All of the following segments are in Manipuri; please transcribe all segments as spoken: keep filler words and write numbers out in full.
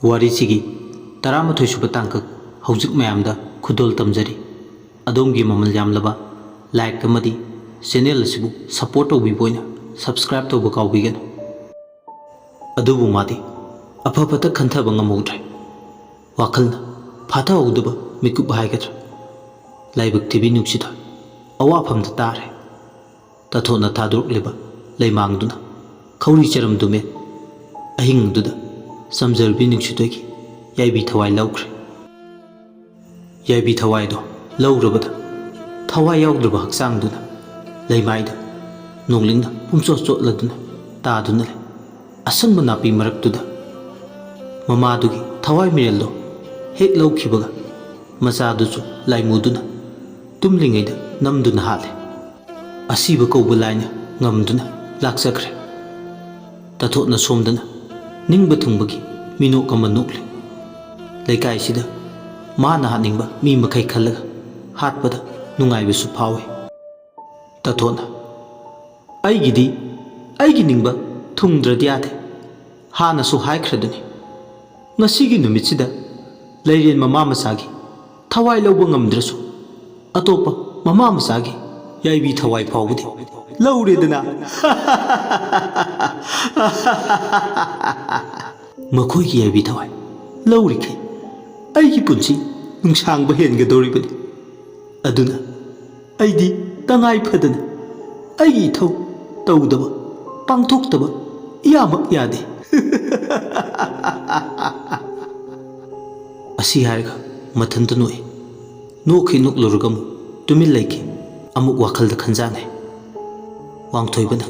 ꯋꯥꯔꯤꯁꯤꯒꯤ ꯇꯔꯥꯃꯥꯊꯣꯏ ꯁꯨꯕ ꯇꯥꯡꯀꯛ ꯍꯧꯖꯤꯛ ꯃꯌꯥꯝꯗ ꯈꯨꯗꯣꯜ ꯇꯝꯖꯔꯤ꯫ ꯑꯗꯣꯝꯒꯤ ꯃꯃꯜ ꯌꯥꯝꯂꯕ ꯂꯥꯏꯛ ꯑꯃꯗꯤ ꯆꯦꯅꯦꯜ ꯑꯁꯤꯕꯨ ꯁꯄꯣꯔꯠ ꯇꯧꯕꯤꯕ ꯑꯣꯏꯅ ꯁꯕꯁꯀ꯭ꯔꯥꯏꯕ ꯇꯧꯕ ꯀꯥꯎꯕꯤꯒꯅꯨ꯫ ꯑꯗꯨꯕꯨ ꯃꯥꯗꯤ ꯑꯐ ꯐꯠꯇ ꯈꯟꯊꯕ ꯉꯝꯍꯧꯗ꯭ꯔꯦ꯫ ꯋꯥꯈꯜꯅ ꯐꯥꯊꯍꯧꯗꯕ ꯃꯤꯀꯨꯞ ꯍꯥꯏꯒꯗ꯭ꯔꯥ, ꯂꯥꯏꯕꯛ ꯊꯤꯕꯤ ꯅꯨꯡꯁꯤꯊꯣꯏ ꯑꯋꯥꯐꯝꯗ ꯇꯥꯔꯦ꯫ ꯇꯥꯊꯣꯠꯅ ꯊꯥꯗꯣꯔꯛꯂꯤꯕ ꯂꯩꯃꯥꯡꯗꯨꯅ ꯈꯧꯔꯤ ꯆꯔꯝꯗꯨ ꯃꯦꯠ ꯑꯍꯤꯡꯗꯨꯗ ꯆꯝꯖꯔꯕꯤ ꯅꯨꯡꯁꯤꯊꯣꯏꯒꯤ ꯌꯥꯏꯕꯤ ꯊꯋꯥꯏ ꯂꯧꯈ꯭ꯔꯦ꯫ ꯌꯥꯏꯕꯤ ꯊꯋꯥꯏꯗꯣ ꯂꯧꯔꯕꯗ ꯊꯋꯥꯏ ꯌꯥꯎꯗ꯭ꯔꯕ ꯍꯛꯆꯥꯡꯗꯨꯅ ꯂꯩꯃꯥꯏꯗ ꯅꯣꯡꯂꯤꯡꯅ ꯄꯨꯝꯆꯣꯠ ꯆꯣꯠꯂꯗꯨꯅ ꯇꯥꯗꯨꯅ ꯂꯩ꯫ ꯑꯁꯪꯕ ꯅꯥꯄꯤ ꯃꯔꯛꯇꯨꯗ ꯃꯃꯥꯗꯨꯒꯤ ꯊꯋꯥꯏ ꯃꯤꯔꯦꯜꯗꯣ ꯍꯦꯛ ꯂꯧꯈꯤꯕꯒ ꯃꯆꯥꯗꯨꯁꯨ ꯂꯥꯏꯃꯨꯗꯨꯅ ꯇꯨꯝꯂꯤꯉꯩꯗ ꯅꯝꯗꯨꯅ ꯍꯥꯠꯂꯦ꯫ ꯑꯁꯤꯕ ꯀꯧꯕ ꯂꯥꯏꯅ ꯉꯝꯗꯨꯅ ꯂꯥꯛꯆꯈ꯭ꯔꯦ꯫ ꯇꯥꯊꯣꯠꯅ ꯁꯣꯝꯗꯅ ꯅꯤꯡꯕ ꯊꯨꯡꯕꯒꯤ ꯃꯤꯅꯣꯛ ꯑꯃ ꯅꯣꯛꯂꯤ꯫ ꯂꯩꯀꯥꯏꯁꯤꯗ ꯃꯥꯅ ꯍꯥꯠꯅꯤꯡꯕ ꯃꯤ ꯃꯈꯩ ꯈꯜꯂꯒ ꯍꯥꯠꯄꯗ ꯅꯨꯡꯉꯥꯏꯕꯁꯨ ꯐꯥꯎꯏ꯫ ꯇꯥꯊꯣꯠꯅ, "ꯑꯩꯒꯤꯗꯤ ꯑꯩꯒꯤ ꯅꯤꯡꯕ ꯊꯨꯡꯗ꯭ꯔꯗꯤ ꯌꯥꯗꯦ꯫ ꯍꯥꯟꯅꯁꯨ ꯍꯥꯏꯈ꯭ꯔꯗꯨꯅꯤ, ꯉꯁꯤꯒꯤ ꯅꯨꯃꯤꯠꯁꯤꯗ ꯂꯩꯔꯦꯟ ꯃꯃꯥ ꯃꯆꯥꯒꯤ ꯊꯋꯥꯏ ꯂꯧꯕ ꯉꯝꯗ꯭ꯔꯁꯨ ꯑꯇꯣꯞꯄ ꯃꯃꯥ ꯃꯆꯥꯒꯤ ꯌꯥꯏꯕꯤ ꯊꯋꯥꯏ ꯐꯥꯎꯕꯗꯤ ꯂꯧꯔꯦꯗꯅ꯫ ꯃꯈꯣꯏꯒꯤ ꯌꯥꯏꯕꯤ ꯊꯋꯥꯏ ꯂꯧꯔꯤꯈꯩ ꯑꯩꯒꯤ ꯄꯨꯟꯁꯤ ꯅꯨꯡꯁꯥꯡꯕ ꯍꯦꯟꯒꯗꯧꯔꯤꯕꯅꯤ꯫ ꯑꯗꯨꯅ ꯑꯩꯗꯤ ꯇꯉꯥꯏ ꯐꯗꯅ ꯑꯩꯒꯤ ꯏꯊꯧ ꯇꯧꯗꯕ, ꯄꯥꯡꯊꯣꯛꯇꯕ ꯏꯌꯥꯃꯛ ꯌꯥꯗꯦ꯫" ꯑꯁꯤ ꯍꯥꯏꯔꯒ ꯃꯊꯟꯇ ꯅꯣꯛꯏ꯫ ꯅꯣꯛꯈꯤ ꯅꯣꯛꯂꯨꯔꯒ ꯑꯃꯨꯛ ꯇꯨꯃꯤꯟ ꯂꯩꯈꯤ꯫ ꯑꯃꯨꯛ ꯋꯥꯈꯜꯗ ꯈꯟꯖꯥꯟꯅꯩ꯫ ꯋꯥꯡꯊꯣꯏꯕꯅ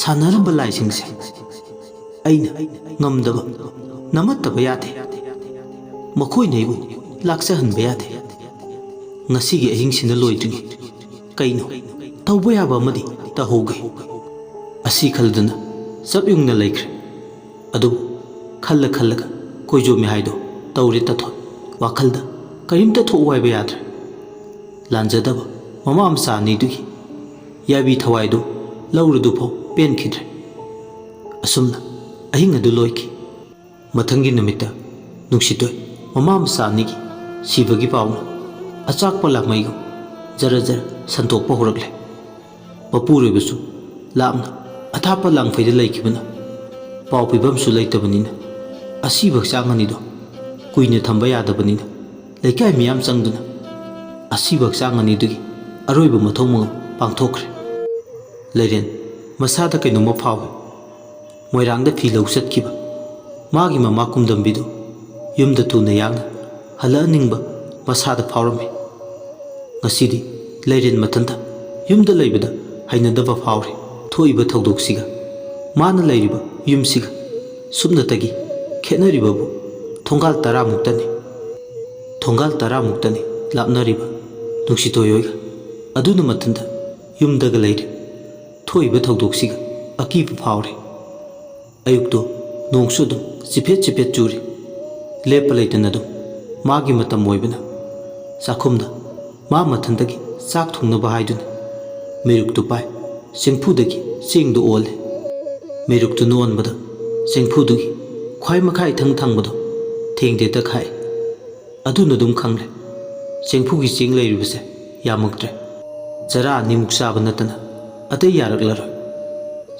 ꯁꯥꯟꯅꯔꯝꯕ ꯂꯥꯏꯁꯤꯡꯁꯦ ꯑꯩꯅ ꯉꯝꯗꯕ, ꯅꯃꯠꯇꯕ ꯌꯥꯗꯦ꯫ ꯃꯈꯣꯏꯅ ꯑꯩꯕꯨ ꯂꯥꯛꯆꯍꯟꯕ ꯌꯥꯗꯦ꯫ ꯉꯁꯤꯒꯤ ꯑꯍꯤꯡꯁꯤꯅ ꯂꯣꯏꯗ꯭ꯔꯤꯉꯩ ꯀꯩꯅꯣ ꯇꯧꯕ ꯌꯥꯕ ꯑꯃꯗꯤ ꯇꯧꯍꯧꯒꯦ꯫ ꯑꯁꯤ ꯈꯜꯗꯨꯅ ꯆꯞ ꯌꯨꯡꯅ ꯂꯩꯈ꯭ꯔꯦ꯫ ꯑꯗꯨꯕꯨ ꯈꯜꯂ ꯈꯜꯂꯒ ꯀꯣꯏꯖꯣꯝꯃꯤ ꯍꯥꯏꯗꯣ ꯇꯧꯔꯦ ꯇꯥꯊꯣꯠ꯫ ꯋꯥꯈꯜꯗ ꯀꯔꯤꯝꯇ ꯊꯣꯛꯎ ꯍꯥꯏꯕ ꯌꯥꯗ꯭ꯔꯦ꯫ ꯂꯥꯟꯖꯗꯕ ꯃꯃꯥ ꯃꯆꯥ ꯑꯅꯤꯗꯨꯒꯤ ꯌꯥꯏꯕꯤ ꯊꯋꯥꯏꯗꯨ ꯂꯧꯔꯗꯨꯐꯥꯎ ꯄꯦꯟꯈꯤꯗ꯭ꯔꯦ꯫ ꯑꯁꯨꯝꯅ ꯑꯍꯤꯡ ꯑꯗꯨ ꯂꯣꯏꯈꯤ꯫ ꯃꯊꯪꯒꯤ ꯅꯨꯃꯤꯠꯇ ꯅꯨꯡꯁꯤꯇꯣꯏ ꯃꯃꯥ ꯃꯆꯥ ꯑꯅꯤꯒꯤ ꯁꯤꯕꯒꯤ ꯄꯥꯎꯅ ꯑꯆꯥꯛꯄ ꯂꯥꯡꯃꯩꯒꯨꯝ ꯖꯔ ꯖꯔ ꯁꯟꯗꯣꯛꯄ ꯍꯧꯔꯛꯂꯦ꯫ ꯃꯄꯨꯔꯣꯏꯕꯁꯨ ꯂꯥꯞꯅ ꯑꯊꯥꯞꯄ ꯂꯥꯡꯐꯩꯗ ꯂꯩꯈꯤꯕꯅ ꯄꯥꯎ ꯄꯤꯐꯝꯁꯨ ꯂꯩꯇꯕꯅꯤꯅ, ꯑꯁꯤꯕ ꯍꯛꯆꯥꯡ ꯑꯅꯤꯗꯣ ꯀꯨꯏꯅ ꯊꯝꯕ ꯌꯥꯗꯕꯅꯤꯅ, ꯂꯩꯀꯥꯏ ꯃꯤꯌꯥꯝ ꯆꯪꯗꯨꯅ ꯑꯁꯤꯕ ꯍꯛꯆꯥꯡ ꯑꯅꯤꯗꯨꯒꯤ ꯑꯔꯣꯏꯕ ꯃꯊꯧ ꯃꯉꯝ ꯄꯥꯡꯊꯣꯛꯈ꯭ꯔꯦ꯫ ꯂꯩꯔꯦꯟ ꯃꯁꯥꯗ ꯀꯩꯅꯣꯝꯃ ꯐꯥꯎꯏ꯫ ꯃꯣꯏꯔꯥꯡꯗ ꯐꯤ ꯂꯧ ꯆꯠꯈꯤꯕ ꯃꯥꯒꯤ ꯃꯃꯥ ꯀꯨꯝꯗꯝꯕꯤꯗꯨ ꯌꯨꯝꯗ ꯊꯨꯅ ꯌꯥꯡꯅ ꯍꯜꯂꯛꯍꯟꯅꯤꯡꯕ ꯃꯁꯥꯗ ꯐꯥꯎꯔꯝꯃꯤ꯫ ꯉꯁꯤꯗꯤ ꯂꯩꯔꯦꯟ ꯃꯊꯟꯇ ꯌꯨꯝꯗ ꯂꯩꯕꯗ ꯍꯩꯅꯗꯕ ꯐꯥꯎꯔꯦ꯫ ꯊꯣꯛꯏꯕ ꯊꯧꯗꯣꯛꯁꯤꯒ ꯃꯥꯅ ꯂꯩꯔꯤꯕ ꯌꯨꯝꯁꯤꯒ ꯁꯨꯞꯅꯇꯒꯤ ꯈꯦꯠꯅꯔꯤꯕꯕꯨ ꯊꯣꯡꯒꯥꯜ ꯇꯔꯥꯃꯨꯛꯇꯅꯤ꯫ ꯊꯣꯡꯒꯥꯜ ꯇꯔꯥꯃꯨꯛꯇꯅꯤ ꯂꯥꯞꯅꯔꯤꯕ ꯅꯨꯡꯁꯤꯇꯣꯏ ꯍꯣꯏꯒ꯫ ꯑꯗꯨꯅ ꯃꯊꯟꯇ ꯌꯨꯝꯗꯒ ꯂꯩꯔꯦ꯫ ꯊꯣꯛꯏꯕ ꯊꯧꯗꯣꯛꯁꯤꯒ ꯑꯀꯤꯕ ꯐꯥꯎꯔꯦ꯫ ꯑꯌꯨꯛꯇꯣ ꯅꯣꯡꯁꯨ ꯑꯗꯨꯝ ꯆꯤꯐꯦꯠ ꯆꯤꯐꯦꯠ ꯆꯨꯔꯤ꯫ ꯂꯦꯞꯄ ꯂꯩꯇꯅ ꯑꯗꯨꯝ ꯃꯥꯒꯤ ꯃꯇꯝ ꯑꯣꯏꯕꯅ ꯆꯥꯛꯈꯨꯝꯗ ꯃꯥ ꯃꯊꯟꯇꯒꯤ ꯆꯥꯛ ꯊꯣꯡꯅꯕ ꯍꯥꯏꯗꯨꯅ ꯃꯩꯔꯨꯛꯇꯨ ꯄꯥꯏ꯫ ꯆꯦꯡꯐꯨꯗꯒꯤ ꯆꯦꯡꯗꯨ ꯑꯣꯜꯂꯦ꯫ ꯃꯩꯔꯨꯛꯇꯨꯅ ꯑꯣꯟꯕꯗ ꯆꯦꯡꯐꯨꯗꯨꯒꯤ ꯈ꯭ꯋꯥꯏ ꯃꯈꯥ ꯏꯊꯪ ꯊꯪꯕꯗꯣ ꯊꯦꯡꯗꯦ ꯇꯛꯈꯥꯏ꯫ ꯑꯗꯨꯅ ꯑꯗꯨꯝ ꯈꯪꯂꯦ, ꯆꯦꯡꯐꯨꯒꯤ ꯆꯦꯡ ꯂꯩꯔꯤꯕꯁꯦ ꯌꯥꯝꯃꯛꯇ꯭ꯔꯦ꯫ ꯆꯔꯥ ꯑꯅꯤꯃꯨꯛ ꯆꯥꯕ ꯅꯠꯇꯅ ꯑꯇꯩ ꯌꯥꯔꯛꯂꯔꯣꯏ꯫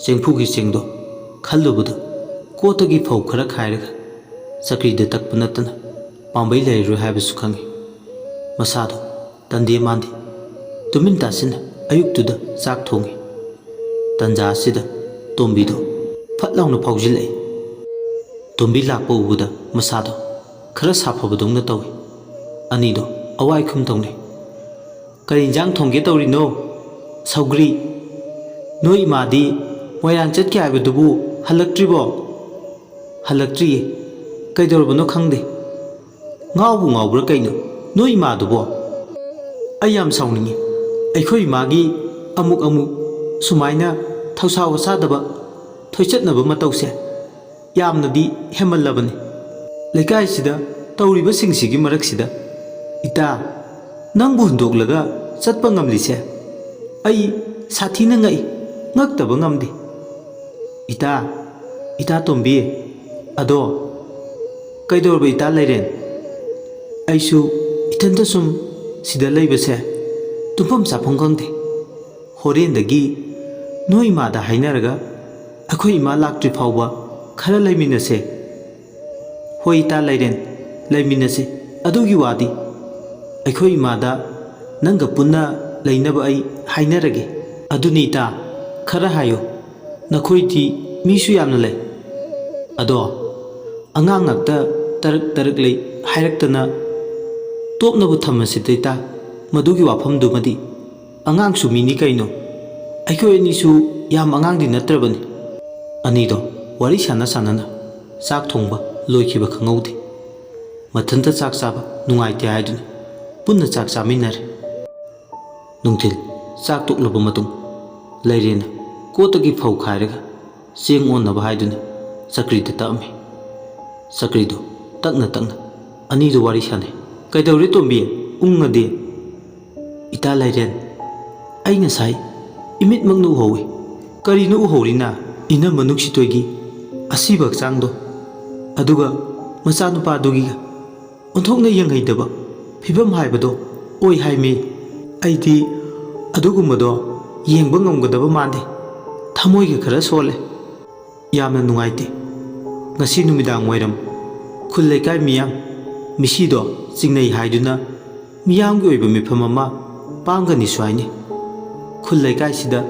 ꯆꯦꯡꯐꯨꯒꯤ ꯆꯦꯡꯗꯣ ꯈꯜꯂꯨꯕꯗ ꯀꯣꯠꯇꯒꯤ ꯐꯧ ꯈꯔ ꯈꯥꯏꯔꯒ ꯆꯀ꯭ꯔꯤꯗ ꯇꯛꯄ ꯅꯠꯇꯅ ꯄꯥꯝꯕꯩ ꯂꯩꯔꯔꯣꯏ ꯍꯥꯏꯕꯁꯨ ꯈꯪꯏ꯫ ꯃꯁꯥꯗꯣ ꯇꯟꯗꯦ ꯃꯥꯟꯗꯦ꯫ ꯇꯨꯃꯤꯟ ꯇꯥꯁꯤꯟꯅ ꯑꯌꯨꯛꯇꯨꯗ ꯆꯥꯛ ꯊꯣꯡꯏ꯫ ꯇꯟꯖꯥ ꯑꯁꯤꯗ ꯇꯣꯝꯕꯤꯗꯣ ꯐꯠ ꯂꯥꯎꯅ ꯐꯥꯎꯖꯤꯜꯂꯛꯏ꯫ ꯇꯣꯝꯕꯤ ꯂꯥꯛꯄ ꯎꯕꯗ ꯃꯁꯥꯗꯣ ꯈꯔ ꯁꯥꯐꯕꯗꯧꯅ ꯇꯧꯏ꯫ ꯑꯅꯤꯗꯣ ꯑꯋꯥꯏꯈꯨꯝ ꯇꯧꯅꯩ꯫ "ꯀꯔꯤ ꯏꯟꯖꯥꯡ ꯊꯣꯡꯒꯦ ꯇꯧꯔꯤꯅꯣ?" "ꯁꯧꯒ꯭ꯔꯤ꯫ ꯅꯣꯏ ꯏꯃꯥꯗꯤ ꯃꯣꯏꯔꯥꯡ ꯆꯠꯈꯤ ꯍꯥꯏꯕꯗꯨꯕꯨ ꯍꯜꯂꯛꯇ꯭ꯔꯤꯕꯣ?" "ꯍꯜꯂꯛꯇ꯭ꯔꯤꯌꯦ꯫ ꯀꯩꯗꯧꯔꯕꯅꯣ ꯈꯪꯗꯦ꯫ ꯉꯥꯎꯕꯨ ꯉꯥꯎꯕ꯭ꯔꯥ ꯀꯩꯅꯣ ꯅꯣꯏ ꯏꯃꯥꯗꯨꯕꯣ? ꯑꯩ ꯌꯥꯝ ꯁꯥꯎꯅꯤꯡꯉꯤ꯫ ꯑꯩꯈꯣꯏ ꯏꯃꯥꯒꯤ ꯑꯃꯨꯛ ꯑꯃꯨꯛ ꯁꯨꯃꯥꯏꯅ ꯊꯧꯁꯥ ꯋꯥꯁꯥꯗꯕ ꯊꯣꯏꯆꯠꯅꯕ ꯃꯇꯧꯁꯦ ꯌꯥꯝꯅꯗꯤ ꯍꯦꯟꯃꯜꯂꯕꯅꯤ꯫ ꯂꯩꯀꯥꯏꯁꯤꯗ ꯇꯧꯔꯤꯕꯁꯤꯡꯁꯤꯒꯤ ꯃꯔꯛꯁꯤꯗ ꯏꯇꯥ, ꯅꯪꯕꯨ ꯍꯨꯟꯗꯣꯛꯂꯒ ꯆꯠꯄ ꯉꯝꯂꯤꯁꯦ ꯑꯩ ꯁꯥꯊꯤꯅ ꯉꯛꯏ, ꯉꯛꯇꯕ ꯉꯝꯗꯦ꯫ ꯏꯇꯥ, ꯏꯇꯥ ꯇꯣꯝꯕꯤ, ꯑꯗꯣ ꯀꯩꯗꯧꯔꯕ ꯏꯇꯥ ꯂꯩꯔꯦꯟ? ꯑꯩꯁꯨ ꯏꯊꯟꯇ ꯁꯨꯝ ꯁꯤꯗ ꯂꯩꯕꯁꯦ ꯇꯨꯝꯐꯝ ꯆꯥꯐꯝ ꯈꯪꯗꯦ꯫ ꯍꯣꯔꯦꯟꯗꯒꯤ ꯅꯣꯏ ꯏꯃꯥꯗ ꯍꯥꯏꯅꯔꯒ ꯑꯩꯈꯣꯏ ꯏꯃꯥ ꯂꯥꯛꯇ꯭ꯔꯤ ꯐꯥꯎꯕ ꯈꯔ ꯂꯩꯃꯤꯟꯅꯁꯦ꯫ ꯍꯣꯏ ꯏꯇꯥ ꯂꯩꯔꯦꯟ, ꯂꯩꯃꯤꯟꯅꯁꯤ꯫ ꯑꯗꯨꯒꯤ ꯋꯥꯗꯤ ꯑꯩꯈꯣꯏ ꯏꯃꯥꯗ ꯅꯪꯒ ꯄꯨꯟꯅ ꯂꯩꯅꯕ ꯑꯩ ꯍꯥꯏꯅꯔꯒꯦ꯫ ꯑꯗꯨꯅꯤ ꯏꯇꯥ, ꯈꯔ ꯍꯥꯏꯌꯨ꯫ ꯅꯈꯣꯏꯗꯤ ꯃꯤꯁꯨ ꯌꯥꯝꯅ ꯂꯩ꯫ ꯑꯗꯣ ꯑꯉꯥꯡ ꯉꯥꯛꯇ ꯇꯔꯛ ꯇꯔꯛ ꯂꯩ ꯍꯥꯏꯔꯛꯇꯅ ꯇꯣꯞꯅꯕꯨ ꯊꯝꯃꯁꯤꯗ ꯏꯇꯥ, ꯃꯗꯨꯒꯤ ꯋꯥꯐꯝꯗꯨꯃꯗꯤ꯫ ꯑꯉꯥꯡꯁꯨ ꯃꯤꯅꯤ ꯀꯩꯅꯣ꯫ ꯑꯩꯈꯣꯏ ꯑꯅꯤꯁꯨ ꯌꯥꯝ ꯑꯉꯥꯡꯗꯤ ꯅꯠꯇ꯭ꯔꯕꯅꯤ꯫ ꯑꯅꯤꯗꯣ ꯋꯥꯔꯤ ꯁꯥꯟꯅ ꯁꯥꯟꯅꯅ ꯆꯥꯛ ꯊꯣꯡꯕ ꯂꯣꯏꯈꯤꯕ ꯈꯪꯍꯧꯗꯦ꯫ ꯃꯊꯟꯇ ꯆꯥꯛ ꯆꯥꯕ ꯅꯨꯡꯉꯥꯏꯇꯦ ꯍꯥꯏꯗꯨꯅ ꯄꯨꯟꯅ ꯆꯥꯛ ꯆꯥꯃꯤꯟꯅꯔꯦ꯫ ꯅꯨꯡꯊꯤꯜ ꯆꯥꯛ ꯇꯣꯛꯂꯕ ꯃꯇꯨꯡ ꯂꯩꯔꯦꯅ ꯀꯣꯠꯇꯒꯤ ꯐꯧ ꯈꯥꯏꯔꯒ ꯆꯦꯡ ꯑꯣꯟꯅꯕ ꯍꯥꯏꯗꯨꯅ ꯆꯀ꯭ꯔꯤꯗ ꯇꯛꯑꯝꯃꯤ꯫ ꯆꯀ꯭ꯔꯤꯗꯨ ꯇꯛꯅ ꯇꯛꯅ ꯑꯅꯤꯗꯨ ꯋꯥꯔꯤ ꯁꯥꯟꯅꯩ꯫ "ꯀꯩꯗꯧꯔꯦ ꯇꯣꯝꯕꯤ? ꯎꯪꯉꯗꯤ?" "ꯏꯇꯥ ꯂꯥꯏꯔꯦꯟ, ꯑꯩ ꯉꯁꯥꯏ ꯏꯃꯤꯠꯃꯛꯅ ꯎꯍꯧꯏ꯫" "ꯀꯔꯤꯅꯣ ꯎꯍꯧꯔꯤꯅ?" "ꯏꯅꯝꯃ ꯅꯨꯡꯁꯤꯇꯣꯏꯒꯤ ꯑꯁꯤꯕ ꯍꯛꯆꯥꯡꯗꯣ, ꯑꯗꯨꯒ ꯃꯆꯥꯅꯨꯄꯥꯗꯨꯒꯤꯒ ꯑꯣꯟꯊꯣꯛꯅ ꯌꯦꯡꯍꯩꯗꯕ ꯐꯤꯕꯝ ꯍꯥꯏꯕꯗꯣ ꯑꯣꯏ ꯍꯥꯏꯃꯤ꯫ ꯑꯩꯗꯤ ꯑꯗꯨꯒꯨꯝꯕꯗꯣ ꯌꯦꯡꯕ ꯉꯝꯒꯗꯕ ꯃꯥꯟꯗꯦ꯫ ꯊꯃꯣꯏꯒ ꯈꯔ ꯁꯣꯜꯂꯦ꯫ ꯌꯥꯝꯅ ꯅꯨꯡꯉꯥꯏꯇꯦ꯫ ꯉꯁꯤ ꯅꯨꯃꯤꯗꯥꯡ ꯋꯥꯏꯔꯝ ꯈꯨꯜ ꯂꯩꯀꯥꯏ ꯃꯤꯌꯥꯝ ꯃꯤꯁꯤꯗꯣ ꯆꯤꯡꯅꯩ ꯍꯥꯏꯗꯨꯅ ꯃꯤꯌꯥꯝꯒꯤ ꯑꯣꯏꯕ ꯃꯤꯐꯝ ꯑꯃ ꯄꯥꯡꯒꯅꯤꯁꯨ ꯍꯥꯏꯅꯩ꯫ ꯈꯨꯜ ꯂꯩꯀꯥꯏꯁꯤꯗ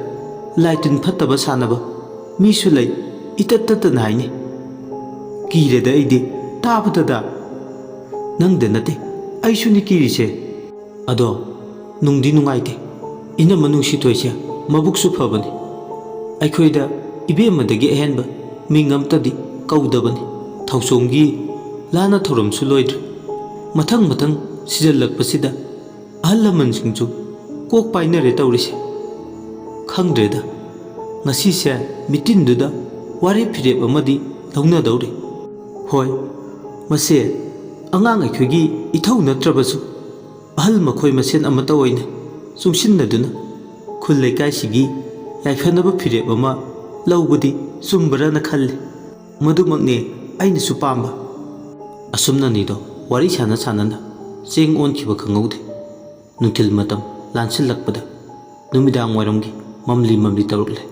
ꯂꯥꯏꯇꯤꯟ ꯐꯠꯇꯕ ꯁꯥꯟꯅꯕ ꯃꯤꯁꯨ ꯂꯩ, ꯏꯇꯠ ꯇꯠꯇꯅ ꯍꯥꯏꯅꯩ꯫ ꯀꯤꯔꯦꯗ ꯑꯩꯗꯤ ꯇꯥꯕꯗꯗ꯫ ꯅꯪꯗ ꯅꯠꯇꯦ, ꯑꯩꯁꯨꯅꯤ ꯀꯤꯔꯤꯁꯦ꯫ ꯑꯗꯣ ꯅꯨꯡꯗꯤ ꯅꯨꯡꯉꯥꯏꯇꯦ, ꯏꯅꯝꯃ ꯅꯨꯡꯁꯤꯊꯣꯏꯁꯦ ꯃꯕꯨꯛꯁꯨ ꯐꯕꯅꯤ꯫ ꯑꯩꯈꯣꯏꯗ ꯏꯕꯦꯝꯃꯗꯒꯤ ꯑꯍꯦꯟꯕ ꯃꯤꯡ ꯑꯝꯇꯗꯤ ꯀꯧꯗꯕꯅꯤ꯫ ꯊꯧꯆꯣꯝꯒꯤ ꯂꯥꯟꯅ ꯊꯧꯔꯝꯁꯨ ꯂꯣꯏꯗ꯭ꯔꯤ꯫ ꯃꯊꯪ ꯃꯊꯪ ꯁꯤꯖꯜꯂꯛꯄꯁꯤꯗ ꯑꯍꯜ ꯂꯃꯟꯁꯤꯡꯁꯨ ꯀꯣꯛ ꯄꯥꯏꯅꯔꯦ ꯇꯧꯔꯤꯁꯦ꯫ ꯈꯪꯗ꯭ꯔꯦꯗ, ꯉꯁꯤꯁꯦ ꯃꯤꯇꯤꯟꯗꯨꯗ ꯋꯥꯔꯦꯞ ꯐꯤꯔꯦꯞ ꯑꯃꯗꯤ ꯂꯧꯅꯗꯧꯔꯤ꯫ ꯍꯣꯏ, ꯃꯁꯦ ꯑꯉꯥꯡ ꯑꯩꯈꯣꯏꯒꯤ ꯏꯊꯧ ꯅꯠꯇ꯭ꯔꯕꯁꯨ ꯑꯍꯜ ꯃꯈꯣꯏ ꯃꯁꯦꯟ ꯑꯃꯠꯇ ꯑꯣꯏꯅ ꯆꯨꯡꯁꯤꯟꯅꯗꯨꯅ ꯈꯨꯜ ꯂꯩꯀꯥꯏꯁꯤꯒꯤ ꯌꯥꯏꯐꯅꯕ ꯐꯤꯔꯦꯞ ꯑꯃ ꯂꯧꯕꯗꯤ ꯆꯨꯝꯕ꯭ꯔꯅ ꯈꯜꯂꯤ꯫ ꯃꯗꯨꯃꯛꯅꯦ ꯑꯩꯅꯁꯨ ꯄꯥꯝꯕ꯫ ꯑꯁꯨꯝꯅ ꯑꯅꯤꯗꯣ ꯋꯥꯔꯤ ꯁꯥꯟꯅ ꯁꯥꯟꯅꯅ ꯆꯦꯡ ꯑꯣꯟꯈꯤꯕ ꯈꯪꯍꯧꯗꯦ꯫ ꯅꯨꯡꯊꯤꯜ ꯃꯇꯝ ꯂꯥꯟꯁꯤꯜꯂꯛꯄꯗ ꯅꯨꯃꯤꯗꯥꯡ ꯋꯥꯏꯔꯝꯒꯤ ꯃꯝꯂꯤ ꯃꯝꯂꯤ ꯇꯧꯔꯛꯂꯦ꯫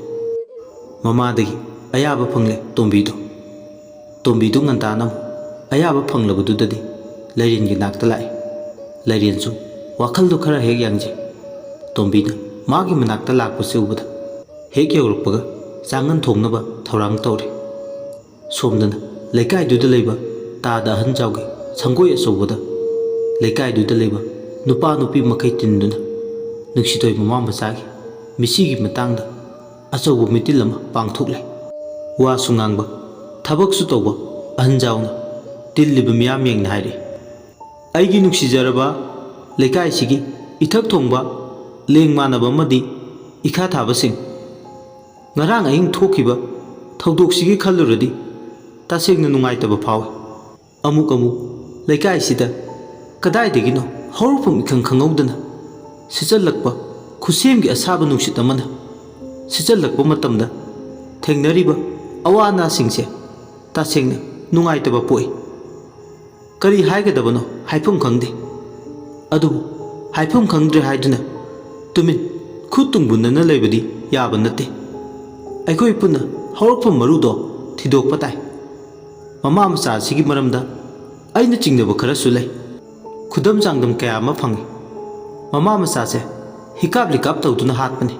ꯃꯃꯥꯗꯒꯤ ꯑꯌꯥꯕ ꯐꯪꯂꯦ ꯇꯣꯝꯕꯤꯗꯣ꯫ ꯇꯣꯝꯕꯤꯗꯨ ꯉꯟꯇꯥꯅ ꯑꯃꯨꯛ ꯑꯌꯥꯕ ꯐꯪꯂꯕꯗꯨꯗꯗꯤ ꯂꯩꯔꯦꯟꯒꯤ ꯅꯥꯛꯇ ꯂꯥꯛꯏ꯫ ꯂꯩꯔꯦꯟꯁꯨ ꯋꯥꯈꯜꯗꯣ ꯈꯔ ꯍꯦꯛ ꯌꯥꯡꯖꯩ꯫ ꯇꯣꯝꯕꯤꯅ ꯃꯥꯒꯤ ꯃꯅꯥꯛꯇ ꯂꯥꯛꯄꯁꯤ ꯎꯕꯗ ꯍꯦꯛ ꯌꯧꯔꯛꯄꯒ ꯆꯥꯡꯉꯟ ꯊꯣꯡꯅꯕ ꯊꯧꯔꯥꯡ ꯇꯧꯔꯤ꯫ ꯁꯣꯝꯗꯅ ꯂꯩꯀꯥꯏꯗꯨꯗ ꯂꯩꯕ ꯇꯥꯗ ꯑꯍꯟ ꯖꯥꯎꯒꯤ ꯁꯪꯒꯣꯏ ꯑꯆꯧꯕꯗ ꯂꯩꯀꯥꯏꯗꯨꯗ ꯂꯩꯕ ꯅꯨꯄꯥ ꯅꯨꯄꯤ ꯃꯈꯩ ꯇꯤꯟꯗꯨꯅ ꯅꯨꯡꯁꯤꯊꯣꯏ ꯃꯃꯥ ꯃꯆꯥꯒꯤ ꯃꯤꯁꯤꯒꯤ ꯃꯇꯥꯡꯗ ꯑꯆꯧꯕ ꯃꯤꯇꯤꯜ ꯑꯃ ꯄꯥꯡꯊꯣꯛꯂꯦ꯫ ꯋꯥꯁꯨ ꯉꯥꯡꯕ, ꯊꯕꯛꯁꯨ ꯇꯧꯕ ꯑꯍꯟ ꯖꯥꯎꯅ ꯇꯤꯜꯂꯤꯕ ꯃꯤꯌꯥꯝ ꯌꯦꯡꯅ ꯍꯥꯏꯔꯛꯏ, "ꯑꯩꯒꯤ ꯅꯨꯡꯁꯤꯖꯔꯕ ꯂꯩꯀꯥꯏꯁꯤꯒꯤ ꯏꯊꯛ ꯊꯣꯡꯕ ꯂꯦꯡ ꯃꯥꯟꯅꯕ ꯑꯃꯗꯤ ꯏꯈꯥ ꯊꯥꯕꯁꯤꯡ, ꯉꯔꯥꯡ ꯑꯍꯤꯡ ꯊꯣꯛꯈꯤꯕ ꯊꯧꯗꯣꯛꯁꯤꯒꯤ ꯈꯜꯂꯨꯔꯗꯤ ꯇꯁꯦꯡꯅ ꯅꯨꯡꯉꯥꯏꯇꯕ ꯐꯥꯎꯏ꯫ ꯑꯃꯨꯛ ꯑꯃꯨꯛ ꯂꯩꯀꯥꯏꯁꯤꯗ ꯀꯗꯥꯏꯗꯒꯤꯅꯣ ꯍꯧꯔꯛꯐꯝ ꯏꯈꯪ ꯈꯪꯍꯧꯗꯅ ꯁꯤꯠꯆꯜꯂꯛꯄ ꯈꯨꯠꯁꯦꯝꯒꯤ ꯑꯁꯥꯕ ꯅꯨꯡꯁꯤꯠ ꯑꯃꯅ ꯁꯤꯠꯆꯜꯂꯛꯄ ꯃꯇꯝꯗ ꯊꯦꯡꯅꯔꯤꯕ ꯑꯋꯥ ꯑꯅꯥꯁꯤꯡꯁꯦ ꯇꯁꯦꯡꯅ ꯅꯨꯡꯉꯥꯏꯇꯕ ꯄꯣꯛꯏ꯫ ꯀꯔꯤ ꯍꯥꯏꯒꯗꯕꯅꯣ ꯍꯥꯏꯐꯝ ꯈꯪꯗꯦ꯫ ꯑꯗꯨꯕꯨ ꯍꯥꯏꯐꯝ ꯈꯪꯗ꯭ꯔꯦ ꯍꯥꯏꯗꯨꯅ ꯇꯨꯃꯤꯟ ꯈꯨꯠ ꯇꯨꯡꯕꯨꯟꯅꯅ ꯂꯩꯕꯗꯤ ꯌꯥꯕ ꯅꯠꯇꯦ꯫ ꯑꯩꯈꯣꯏ ꯄꯨꯟꯅ ꯍꯧꯔꯛꯐꯝ ꯃꯔꯨꯗꯣ ꯊꯤꯗꯣꯛꯄ ꯇꯥꯏ꯫ ꯃꯃꯥ ꯃꯆꯥ ꯑꯁꯤꯒꯤ ꯃꯔꯝꯗ ꯑꯩꯅ ꯆꯤꯡꯅꯕ ꯈꯔꯁꯨ ꯂꯩ꯫ ꯈꯨꯗꯝ ꯆꯥꯡꯗꯝ ꯀꯌꯥ ꯑꯃ ꯐꯪꯏ꯫ ꯃꯃꯥ ꯃꯆꯥꯁꯦ ꯍꯤꯀꯥꯞ ꯂꯤꯀꯥꯞ ꯇꯧꯗꯨꯅ ꯍꯥꯠꯄꯅꯤ꯫"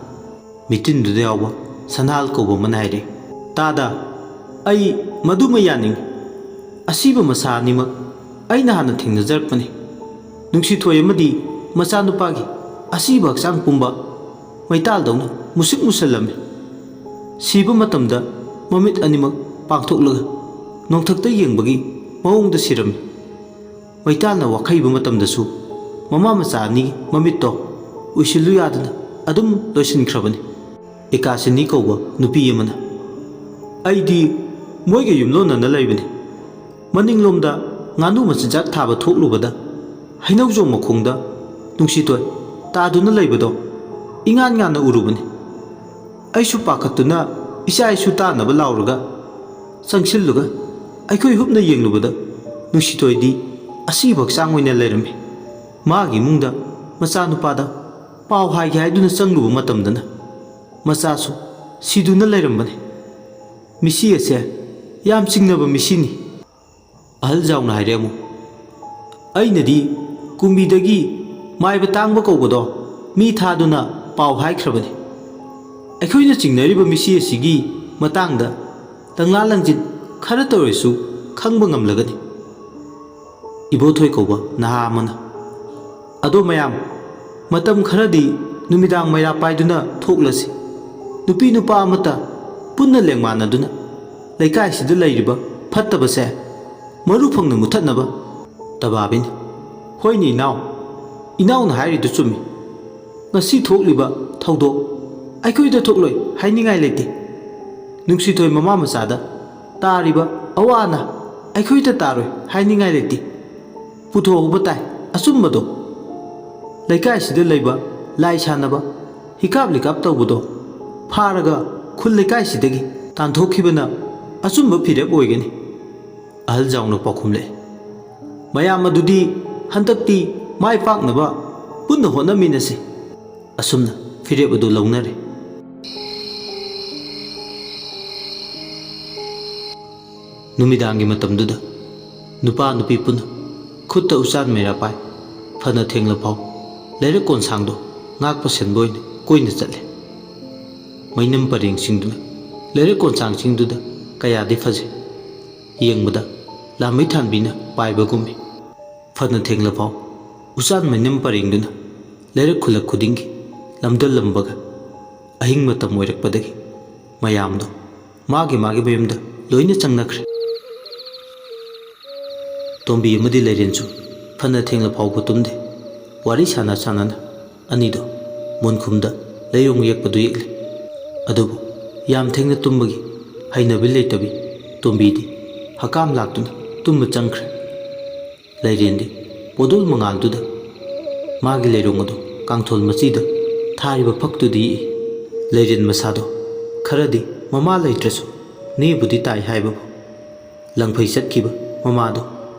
ꯃꯤꯇꯤꯟꯗꯨꯗ ꯌꯥꯎꯕ ꯁꯅꯥꯜ ꯀꯧꯕ ꯑꯃꯅ ꯍꯥꯏꯔꯛꯏ, "ꯇꯥꯗ, ꯑꯩ ꯃꯗꯨꯃ ꯌꯥꯅꯤꯡꯏ꯫ ꯑꯁꯤꯕ ꯃꯁꯥ ꯑꯅꯤꯃꯛ ꯑꯩꯅ ꯍꯥꯟꯅ ꯊꯦꯡꯅꯖꯔꯛꯄꯅꯤ꯫ ꯅꯨꯡꯁꯤꯊꯣꯏ ꯑꯃꯗꯤ ꯃꯆꯥꯅꯨꯄꯥꯒꯤ ꯑꯁꯤꯕ ꯍꯛꯆꯥꯡ ꯄꯨꯝꯕ ꯃꯩꯇꯥꯜꯗꯧꯅ ꯃꯨꯁꯤꯛ ꯃꯨꯁꯜꯂꯝꯃꯤ꯫ ꯁꯤꯕ ꯃꯇꯝꯗ ꯃꯃꯤꯠ ꯑꯅꯤꯃꯛ ꯄꯥꯡꯊꯣꯛꯂꯒ ꯅꯣꯡꯊꯛꯇ ꯌꯦꯡꯕꯒꯤ ꯃꯑꯣꯡꯗ ꯁꯤꯔꯝꯃꯤ꯫ ꯃꯩꯇꯥꯜꯅ ꯋꯥꯈꯩꯕ ꯃꯇꯝꯗꯁꯨ ꯃꯃꯥ ꯃꯆꯥ ꯑꯅꯤꯒꯤ ꯃꯃꯤꯠꯇꯣ ꯎꯏꯁꯤꯜꯂꯨ ꯌꯥꯗꯅ ꯑꯗꯨꯝ ꯂꯣꯏꯁꯤꯟꯈ꯭ꯔꯕꯅꯤ꯫" ꯑꯦꯀꯥꯁꯤꯅꯤ ꯀꯧꯕ ꯅꯨꯄꯤ ꯑꯃꯅ, "ꯑꯩꯗꯤ ꯃꯣꯏꯒ ꯌꯨꯝꯂꯣꯟꯅꯅ ꯂꯩꯕꯅꯤ꯫ ꯃꯅꯤꯡꯂꯣꯝꯗ ꯉꯥꯅꯨ ꯃꯆꯤꯟꯖꯥꯛ ꯊꯥꯕ ꯊꯣꯛꯂꯨꯕꯗ ꯍꯩꯅꯧꯖꯣꯝ ꯃꯈꯣꯡꯗ ꯅꯨꯡꯁꯤꯊꯣꯏ ꯇꯥꯗꯨꯅ ꯂꯩꯕꯗꯣ ꯏꯉꯥꯟ ꯉꯥꯟꯅ ꯎꯔꯨꯕꯅꯤ꯫ ꯑꯩꯁꯨ ꯄꯥꯈꯠꯇꯨꯅ ꯏꯆꯥ ꯏꯁꯨ ꯇꯥꯅꯕ ꯂꯥꯎꯔꯒ ꯆꯪꯁꯤꯜꯂꯒ ꯑꯩꯈꯣꯏ ꯍꯨꯞꯅ ꯌꯦꯡꯂꯨꯕꯗ ꯅꯨꯡꯁꯤꯊꯣꯏꯗꯤ ꯑꯁꯤꯕ ꯍꯛꯆꯥꯡ ꯑꯣꯏꯅ ꯂꯩꯔꯝꯃꯤ꯫ ꯃꯥꯒꯤ ꯏꯃꯨꯡꯗ ꯃꯆꯥꯅꯨꯄꯥꯗ ꯄꯥꯎ ꯍꯥꯏꯒꯦ ꯍꯥꯏꯗꯨꯅ ꯆꯪꯂꯨꯕ ꯃꯇꯝꯗꯅ ꯃꯆꯥꯁꯨ ꯁꯤꯗꯨꯅ ꯂꯩꯔꯝꯕꯅꯤ꯫ ꯃꯤꯁꯤ ꯑꯁꯦ ꯌꯥꯝ ꯆꯤꯡꯅꯕ ꯃꯤꯁꯤꯅꯤ꯫ ꯑꯍꯜ ꯖꯥꯎꯅ ꯍꯥꯏꯔꯦ ꯑꯃꯨꯛ, "ꯑꯩꯅꯗꯤ ꯀꯨꯝꯕꯤꯗꯒꯤ ꯃꯥꯏꯕ ꯇꯥꯡꯕ ꯀꯧꯕꯗꯣ ꯃꯤ ꯊꯥꯗꯨꯅ ꯄꯥꯎ ꯍꯥꯏꯈ꯭ꯔꯕꯅꯤ꯫ ꯑꯩꯈꯣꯏꯅ ꯆꯤꯡꯅꯔꯤꯕ ꯃꯤꯁꯤ ꯑꯁꯤꯒꯤ ꯃꯇꯥꯡꯗ ꯂꯪꯂꯥ ꯂꯪꯖꯤꯟ ꯈꯔꯇ ꯑꯣꯏꯔꯁꯨ ꯈꯪꯕ ꯉꯝꯂꯒꯅꯤ꯫" ꯏꯕꯣꯊꯣꯏ ꯀꯧꯕ ꯅꯍꯥ ꯑꯃꯅ, "ꯑꯗꯣ ꯃꯌꯥꯝ, ꯃꯇꯝ ꯈꯔꯗꯤ ꯅꯨꯃꯤꯗꯥꯡ ꯃꯩꯔꯥ ꯄꯥꯏꯗꯨꯅ ꯊꯣꯛꯂꯁꯤ꯫ ꯅꯨꯄꯤ ꯅꯨꯄꯥ ꯑꯃꯠꯇ ꯄꯨꯟꯅ ꯂꯦꯡꯃꯥꯟꯅꯗꯨꯅ ꯂꯩꯀꯥꯏꯁꯤꯗ ꯂꯩꯔꯤꯕ ꯐꯠꯇꯕꯁꯦ ꯃꯔꯨ ꯐꯪꯅ ꯃꯨꯊꯠꯅꯕ ꯇꯕꯥꯕꯤꯅꯤ꯫" "ꯍꯣꯏꯅꯦ ꯏꯅꯥꯎ, ꯏꯅꯥꯎꯅ ꯍꯥꯏꯔꯤꯗꯨ ꯆꯨꯝꯃꯤ꯫ ꯉꯁꯤ ꯊꯣꯛꯂꯤꯕ ꯊꯧꯗꯣꯛ ꯑꯩꯈꯣꯏꯗ ꯊꯣꯛꯂꯣꯏ ꯍꯥꯏꯅꯤꯡꯉꯥꯏ ꯂꯩꯇꯦ꯫ ꯅꯨꯡꯁꯤꯊꯣꯏ ꯃꯃꯥ ꯃꯆꯥꯗ ꯇꯥꯔꯤꯕ ꯑꯋꯥ ꯑꯅꯥ ꯑꯩꯈꯣꯏꯗ ꯇꯥꯔꯣꯏ ꯍꯥꯏꯅꯤꯡꯉꯥꯏ ꯂꯩꯇꯦ꯫ ꯄꯨꯊꯣꯛꯍꯧꯕ ꯇꯥꯏ ꯑꯆꯨꯝꯕꯗꯣ꯫ ꯂꯩꯀꯥꯏꯁꯤꯗ ꯂꯩꯕ ꯂꯥꯏ ꯁꯥꯟꯅꯕ, ꯍꯤꯀꯥꯞ ꯂꯤꯀꯥꯞ ꯇꯧꯕꯗꯣ ꯐꯥꯔꯒ ꯈꯨꯜ ꯂꯩꯀꯥꯏꯁꯤꯗꯒꯤ ꯇꯥꯟꯊꯣꯛꯈꯤꯕꯅ ꯑꯆꯨꯝꯕ ꯐꯤꯔꯦꯞ ꯑꯣꯏꯒꯅꯤ꯫" ꯑꯍꯜ ꯖꯥꯎꯅ ꯄꯥꯎꯈꯨꯝꯂꯛꯏ, "ꯃꯌꯥꯝ ꯑꯗꯨꯗꯤ ꯍꯟꯗꯛꯇꯤ ꯃꯥꯏ ꯄꯥꯛꯅꯕ ꯄꯨꯟꯅ ꯍꯣꯠꯅꯃꯤꯟꯅꯁꯤ꯫" ꯑꯁꯨꯝꯅ ꯐꯤꯔꯦꯞ ꯑꯗꯨ ꯂꯧꯅꯔꯦ꯫ ꯅꯨꯃꯤꯗꯥꯡꯒꯤ ꯃꯇꯝꯗꯨꯗ ꯅꯨꯄꯥ ꯅꯨꯄꯤ ꯄꯨꯟꯅ ꯈꯨꯠꯇ ꯎꯆꯥꯟ ꯃꯩꯔꯥ ꯄꯥꯏ ꯐꯅ ꯊꯦꯡꯂ ꯐꯥꯎ ꯂꯩꯔꯛ ꯀꯣꯟꯁꯥꯡꯗꯣ ꯉꯥꯛꯄ ꯁꯦꯟꯕ ꯑꯣꯏꯅ ꯀꯣꯏꯅ ꯆꯠꯂꯦ꯫ ꯃꯩꯅꯝ ꯄꯔꯦꯡ ꯆꯤꯡꯗꯨꯅ ꯂꯩꯔꯛ ꯀꯣꯟꯁꯥꯡ ꯆꯤꯡꯗꯨꯗ ꯀꯌꯥꯗꯤ ꯐꯖꯩ꯫ ꯌꯦꯡꯕꯗ ꯂꯥꯃꯩ ꯊꯥꯟꯕꯤꯅ ꯄꯥꯏꯕꯒꯨꯝꯃꯤ꯫ ꯐꯅ ꯊꯦꯡꯂ ꯐꯥꯎ ꯎꯆꯥꯟ ꯃꯩꯅꯝ ꯄꯔꯦꯡꯗꯨꯅ ꯂꯩꯔꯛ ꯈꯨꯜꯂꯛ ꯈꯨꯗꯤꯡꯒꯤ ꯂꯝꯗꯜꯂꯝꯕꯒ ꯑꯍꯤꯡ ꯃꯇꯝ ꯑꯣꯏꯔꯛꯄꯗꯒꯤ ꯃꯌꯥꯝꯗꯣ ꯃꯥꯒꯤ ꯃꯥꯒꯤ ꯃꯌꯨꯝꯗ ꯂꯣꯏꯅ ꯆꯪꯅꯈ꯭ꯔꯦ꯫ ꯇꯣꯝꯕꯤ ꯑꯃꯗꯤ ꯂꯩꯔꯦꯟꯁꯨ ꯐꯅ ꯊꯦꯡꯂ ꯐꯥꯎꯕ ꯇꯨꯝꯗꯦ꯫ ꯋꯥꯔꯤ ꯁꯥꯟꯅ ꯁꯥꯟꯅꯅ ꯑꯅꯤꯗꯣ ꯃꯨꯟꯈꯨꯝꯗ ꯂꯩꯔꯣꯡ ꯌꯦꯛꯄꯗꯨ ꯌꯦꯛꯂꯤ꯫ ꯑꯗꯨꯕꯨ ꯌꯥꯝ ꯊꯦꯡꯅ ꯇꯨꯝꯕꯒꯤ ꯍꯩꯅꯕꯤ ꯂꯩꯇꯕꯤ ꯇꯣꯝꯕꯤꯗꯤ ꯍꯀꯥꯝ ꯂꯥꯛꯇꯨꯅ ꯇꯨꯝꯕ ꯆꯪꯈ꯭ꯔꯦ꯫ ꯂꯩꯔꯦꯟꯗꯤ ꯄꯣꯗꯣꯜ ꯃꯉꯥꯜꯗꯨꯗ ꯃꯥꯒꯤ ꯂꯩꯔꯣꯡ ꯑꯗꯨ ꯀꯥꯡꯊꯣꯜ ꯃꯆꯤꯗ ꯊꯥꯔꯤꯕ ꯐꯛꯇꯨꯗ ꯌꯦꯛꯏ꯫ ꯂꯩꯔꯦꯟ ꯃꯁꯥꯗꯣ ꯈꯔꯗꯤ ꯃꯃꯥ ꯂꯩꯇ꯭ꯔꯁꯨ ꯅꯦꯕꯨꯗꯤ ꯇꯥꯏ ꯍꯥꯏꯕꯕꯨ ꯂꯪꯐꯩ ꯆꯠꯈꯤꯕ ꯃꯃꯥꯗꯣ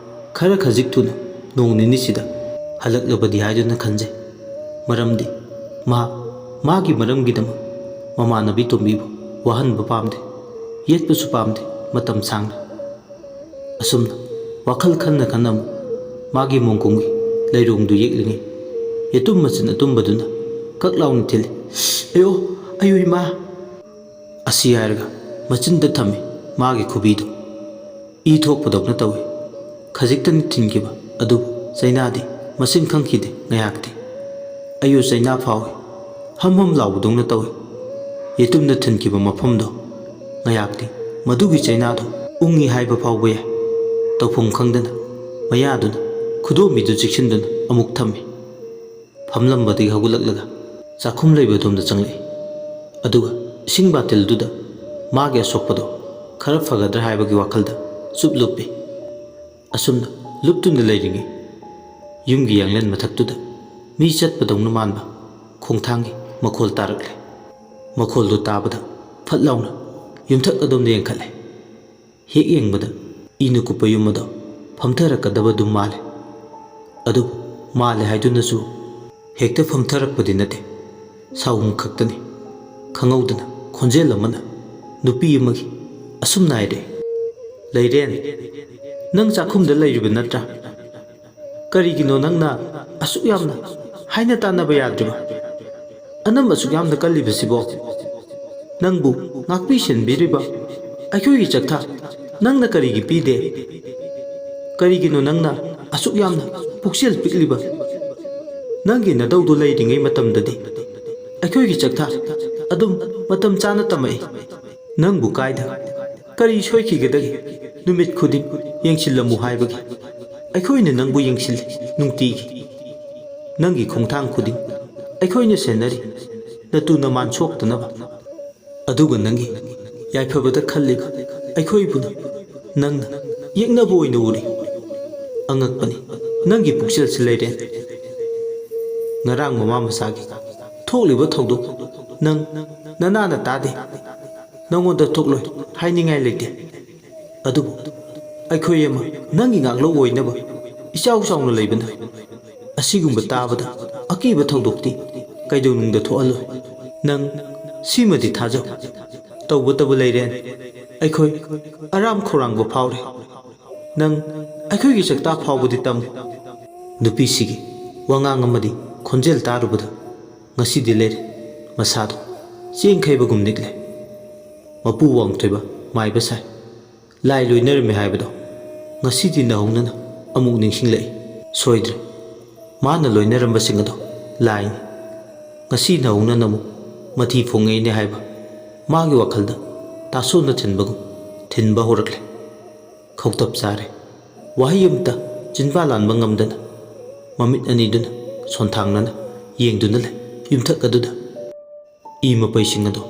ꯈꯔ ꯈꯖꯤꯛ ꯊꯨꯅ ꯅꯣꯡ ꯅꯤꯅꯤꯁꯤꯗ ꯍꯜꯂꯛꯂꯕꯗꯤ ꯍꯥꯏꯗꯨꯅ ꯈꯟꯖꯩ꯫ ꯃꯔꯝꯗꯤ ꯃꯍꯥꯛ ꯃꯥꯒꯤ ꯃꯔꯝꯒꯤꯗꯃꯛ ꯃꯃꯥꯟꯅꯕꯤ ꯇꯣꯝꯕꯤꯕꯨ ꯋꯥꯍꯟꯕ ꯄꯥꯝꯗꯦ, ꯌꯦꯠꯄꯁꯨ ꯄꯥꯝꯗꯦ꯫ ꯃꯇꯝ ꯁꯥꯡꯅ ꯑꯁꯨꯝꯅ ꯋꯥꯈꯜ ꯈꯟꯅ ꯈꯟꯅ ꯑꯃꯨꯛ ꯃꯥꯒꯤ ꯃꯣꯡꯀꯨꯝꯒꯤ ꯂꯩꯔꯣꯡꯗꯨ ꯌꯦꯛꯂꯤꯉꯩ, ꯌꯦꯇꯨꯝ ꯃꯆꯤꯟ ꯑꯇꯨꯝꯕꯗꯨꯅ ꯀꯛ ꯂꯥꯎꯅ ꯊꯤꯜꯂꯤ꯫ "ꯑꯌꯣ, ꯑꯌꯣ ꯏꯃꯥ!" ꯑꯁꯤ ꯍꯥꯏꯔꯒ ꯃꯆꯤꯟꯗ ꯊꯝꯃꯤ ꯃꯥꯒꯤ ꯈꯨꯕꯤꯗꯨ꯫ ꯏ ꯊꯣꯛꯄꯗꯧꯅ ꯇꯧꯏ꯫ ꯈꯖꯤꯛꯇꯅꯤ ꯊꯤꯟꯈꯤꯕ, ꯑꯗꯨꯕꯨ ꯆꯩꯅꯥꯗꯤ ꯃꯁꯤꯡ ꯈꯪꯈꯤꯗꯦ ꯉꯥꯏꯍꯥꯛꯇꯤ꯫ ꯑꯌꯨ ꯆꯩꯅꯥ ꯐꯥꯎꯏ꯫ ꯍꯝ ꯍꯝ ꯂꯥꯎꯕꯗꯧꯅ ꯇꯧꯏ꯫ ꯌꯦꯇꯨꯝꯅ ꯊꯤꯟꯈꯤꯕ ꯃꯐꯝꯗꯣ ꯉꯥꯏꯍꯥꯛꯇꯤ ꯃꯗꯨꯒꯤ ꯆꯩꯅꯥꯗꯣ ꯎꯪꯉꯤ ꯍꯥꯏꯕ ꯐꯥꯎꯕ ꯌꯥꯏ꯫ ꯇꯧꯐꯝ ꯈꯪꯗꯅ ꯃꯌꯥꯗꯨꯅ ꯈꯨꯗꯣꯝꯕꯤꯗꯨ ꯆꯤꯛꯁꯤꯟꯗꯨꯅ ꯑꯃꯨꯛ ꯊꯝꯃꯤ꯫ ꯐꯝꯂꯝꯕꯗꯒꯤ ꯍꯧꯒꯠꯂꯛꯂꯒ ꯆꯥꯛꯈꯨꯝ ꯂꯩꯕꯗꯣꯝꯗ ꯆꯪꯂꯛꯏ꯫ ꯑꯗꯨꯒ ꯏꯁꯤꯡ ꯕꯥꯇꯤꯜꯗꯨꯗ ꯃꯥꯒꯤ ꯑꯁꯣꯛꯄꯗꯣ ꯈꯔ ꯐꯒꯗ꯭ꯔꯥ ꯍꯥꯏꯕꯒꯤ ꯋꯥꯈꯜꯗ ꯆꯨꯞ ꯂꯨꯞꯄꯤ꯫ ꯑꯁꯨꯝꯅ ꯂꯨꯞꯇꯨꯅ ꯂꯩꯔꯤꯉꯩ, ꯌꯨꯝꯒꯤ ꯌꯥꯡꯂꯦꯟ ꯃꯊꯛꯇꯨꯗ ꯃꯤ ꯆꯠꯄꯗꯧꯅ ꯃꯥꯟꯕ ꯈꯣꯡꯊꯥꯡꯒꯤ ꯃꯈꯣꯜ ꯇꯥꯔꯛꯂꯦ꯫ ꯃꯈꯣꯜꯗꯨ ꯇꯥꯕꯗ ꯐꯠ ꯂꯥꯎꯅ ꯌꯨꯝꯊꯛ ꯑꯗꯣꯝꯗ ꯌꯦꯡꯈꯠꯂꯦ꯫ ꯍꯦꯛ ꯌꯦꯡꯕꯗ ꯏꯅ ꯀꯨꯞꯄ ꯌꯨꯝ ꯑꯗꯣ ꯐꯝꯊꯔꯛꯀꯗꯕ ꯑꯗꯨꯝ ꯃꯥꯜꯂꯦ꯫ ꯑꯗꯨꯕꯨ ꯃꯥꯜꯂꯦ ꯍꯥꯏꯗꯨꯅꯁꯨ ꯍꯦꯛꯇ ꯐꯝꯊꯔꯛꯄꯗꯤ ꯅꯠꯇꯦ, ꯁꯥꯎꯍꯨꯝ ꯈꯛꯇꯅꯤ꯫ ꯈꯪꯍꯧꯗꯅ ꯈꯣꯟꯖꯦꯜ ꯑꯃꯅ ꯅꯨꯄꯤ ꯑꯃꯒꯤ ꯑꯁꯨꯝꯅ ꯍꯥꯏꯔꯛꯏ, "ꯂꯩꯔꯦꯟ, ꯅꯪ ꯆꯥꯛꯈꯨꯝꯗ ꯂꯩꯔꯤꯕ ꯅꯠꯇ꯭ꯔꯥ? ꯀꯔꯤꯒꯤꯅꯣ ꯅꯪꯅ ꯑꯁꯨꯛ ꯌꯥꯝꯅ ꯍꯥꯏꯅ ꯇꯥꯟꯅꯕ ꯌꯥꯗ꯭ꯔꯤꯕ? ꯑꯅꯝ ꯑꯁꯨꯛ ꯌꯥꯝꯅ ꯀꯜꯂꯤꯕꯁꯤꯕꯣ? ꯅꯪꯕꯨ ꯉꯥꯛꯄꯤ ꯁꯦꯟꯕꯤꯔꯤꯕ ꯑꯩꯈꯣꯏꯒꯤ ꯆꯥꯛꯊꯥ ꯅꯪꯅ ꯀꯔꯤꯒꯤ ꯄꯤꯗꯦ? ꯀꯔꯤꯒꯤꯅꯣ ꯅꯪꯅ ꯑꯁꯨꯛ ꯌꯥꯝꯅ ꯄꯨꯛꯆꯦꯜ ꯄꯤꯛꯂꯤꯕ? ꯅꯪꯒꯤ ꯅꯇꯧꯗꯨ ꯂꯩꯔꯤꯉꯩ ꯃꯇꯝꯗꯗꯤ ꯑꯩꯈꯣꯏꯒꯤ ꯆꯥꯛꯊꯥ ꯑꯗꯨꯝ ꯃꯇꯝ ꯆꯥꯅ ꯇꯝꯃꯛꯏ꯫ ꯅꯪꯕꯨ ꯀꯥꯏꯗ ꯀꯔꯤ ꯁꯣꯏꯈꯤꯒꯗꯒꯦ? ꯅꯨꯃꯤꯠ ꯈꯨꯗꯤꯡ ꯌꯦꯡꯁꯤꯜꯂꯝꯃꯨ ꯍꯥꯏꯕꯒꯤ ꯑꯩꯈꯣꯏꯅ ꯅꯪꯕꯨ ꯌꯦꯡꯁꯤꯜꯂꯤ ꯅꯨꯡꯇꯤꯒꯤ꯫ ꯅꯪꯒꯤ ꯈꯣꯡꯊꯥꯡ ꯈꯨꯗꯤꯡ ꯑꯩꯈꯣꯏꯅ ꯁꯦꯟꯅꯔꯤ, ꯅꯇꯨ ꯅꯃꯥꯟ ꯁꯣꯛꯇꯅꯕ꯫ ꯑꯗꯨꯒ ꯅꯪꯒꯤ ꯌꯥꯏꯐꯕꯗ ꯈꯜꯂꯤꯕ ꯑꯩꯈꯣꯏꯕꯨꯅ ꯅꯪꯅ ꯌꯦꯛꯅꯕ ꯑꯣꯏꯅ ꯎꯔꯤ꯫ ꯑꯉꯛꯄꯅꯤ ꯅꯪꯒꯤ ꯄꯨꯛꯆꯦꯜꯁꯤ, ꯂꯩꯔꯦꯟ꯫ ꯉꯔꯥꯡ ꯃꯃꯥ ꯃꯆꯥꯒꯤ ꯊꯣꯛꯂꯤꯕ ꯊꯧꯗꯣꯛ ꯅꯪ ꯅꯅꯥꯅ ꯇꯥꯗꯦ꯫ ꯅꯪꯉꯣꯟꯗ ꯊꯣꯛꯂꯣꯏ ꯍꯥꯏꯅꯤꯡꯉꯥꯏ ꯂꯩꯇꯦ꯫ ꯑꯗꯨꯕꯨ ꯑꯩꯈꯣꯏ ꯑꯃ ꯅꯪꯒꯤ ꯉꯥꯛꯂꯧ ꯑꯣꯏꯅꯕ ꯏꯆꯥꯎ ꯆꯥꯎꯅ ꯂꯩꯕꯅ ꯑꯁꯤꯒꯨꯝꯕ ꯇꯥꯕꯗ ꯑꯀꯤꯕ ꯊꯧꯗꯣꯛꯇꯤ ꯀꯩꯗꯧꯅꯨꯡꯗ ꯊꯣꯛꯍꯜꯂꯣꯏ꯫ ꯅꯪ ꯁꯤꯃꯗꯤ ꯊꯥꯖꯧ꯫ ꯇꯧꯕꯇꯕꯨ ꯂꯩꯔꯦ, ꯑꯩꯈꯣꯏ ꯑꯔꯥꯝ ꯈꯧꯔꯥꯡꯕ ꯐꯥꯎꯔꯦ꯫ ꯅꯪ ꯑꯩꯈꯣꯏꯒꯤ ꯆꯥꯛꯇꯥ ꯐꯥꯎꯕꯗꯤ ꯇꯝꯃꯨ꯫ ꯅꯨꯄꯤꯁꯤꯒꯤ ꯋꯥꯉꯥꯡ ꯑꯃꯗꯤ ꯈꯣꯟꯖꯦꯜ ꯇꯥꯔꯨꯕꯗ ꯉꯁꯤꯗꯤ ꯂꯩꯔꯦ ꯃꯁꯥꯗꯣ ꯆꯦꯡꯈꯩꯕꯒꯨꯝ ꯅꯤꯛꯂꯦ꯫ ꯃꯄꯨ ꯋꯥꯡꯊꯣꯏꯕ ꯃꯥꯏꯕ ꯁꯥꯏ꯫ ꯂꯥꯏ ꯂꯣꯏꯅꯔꯝꯃꯤ ꯍꯥꯏꯕꯗꯣ ꯉꯁꯤꯗꯤ ꯅꯧꯍꯧꯅꯅ ꯑꯃꯨꯛ ꯅꯤꯡꯁꯤꯡꯂꯛꯏ꯫ ꯁꯣꯏꯗ꯭ꯔꯦ, ꯃꯥꯅ ꯂꯣꯏꯅꯔꯝꯕꯁꯤꯡ ꯑꯗꯣ ꯂꯥꯏꯅꯤ꯫ ꯉꯁꯤ ꯅꯧꯍꯧꯅꯅ ꯑꯃꯨꯛ ꯃꯊꯤ ꯐꯣꯡꯉꯛꯏꯅꯦ ꯍꯥꯏꯕ ꯃꯥꯒꯤ ꯋꯥꯈꯜꯗ ꯇꯥꯁꯣꯟꯅ ꯊꯤꯟꯕꯒꯨꯝ ꯊꯤꯟꯕ ꯍꯧꯔꯛꯂꯦ꯫ ꯈꯧꯇꯞ ꯆꯥꯔꯦ꯫ ꯋꯥꯍꯩ ꯑꯃꯇ ꯆꯤꯟꯕꯥ ꯂꯥꯟꯕ ꯉꯝꯗꯅ ꯃꯃꯤꯠ ꯑꯅꯤꯗꯨꯅ ꯁꯣꯟꯊꯥꯡꯅꯅ ꯌꯦꯡꯗꯨꯅ ꯂꯩ꯫ ꯌꯨꯝꯊꯛ ꯑꯗꯨꯗ ꯏ ꯃꯄꯩꯁꯤꯡ ꯑꯗꯨ